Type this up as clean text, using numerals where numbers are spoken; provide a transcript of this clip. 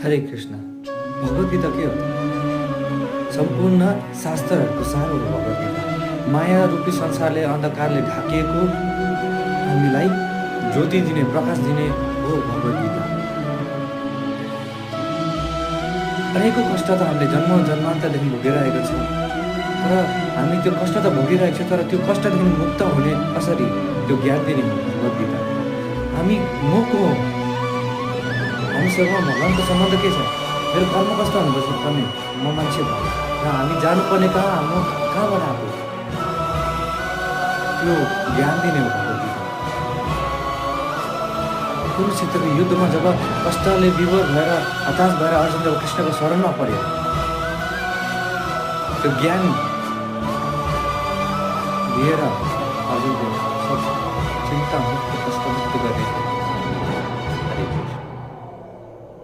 हरे कृष्ण। भगवत गीता के हो? सम्पूर्ण शास्त्रहरूको सार हो भगवत गीता। माया रूपी संसारले अन्धकारले ढाकिएको हामीलाई ज्योति दिने, प्रकाश दिने हो भगवत गीता। अनेकौँ कष्ट त हामीले जन्मान्तरदेखि भोगिरहेको छ, तर हामी त्यो कष्ट त भोगिरहेको छ, तर त्यो कष्टदेखि मुक्त हुने कसरी त्यो ज्ञान दिने हो भगवत गीता। हामी म को हो? हामीसँग भगवानको सम्बन्ध के छ? मेरो कर्म कस्तो हुनुपर्ने? म मान्छे भयो र हामी जानुपर्ने कहाँ, म कहाँबाट आएको? त्यो ज्ञान दिने हो भगवत गीता। कुरुक्षेत्रको युद्धमा जब कष्टले विभोर भएर हताश भएर अर्जुन जब कृष्णको शरणमा पर्यो, त्यो ज्ञान दिएर अर्जुनको सब चिन्ता मुक्त कष्ट मुक्त गर्ने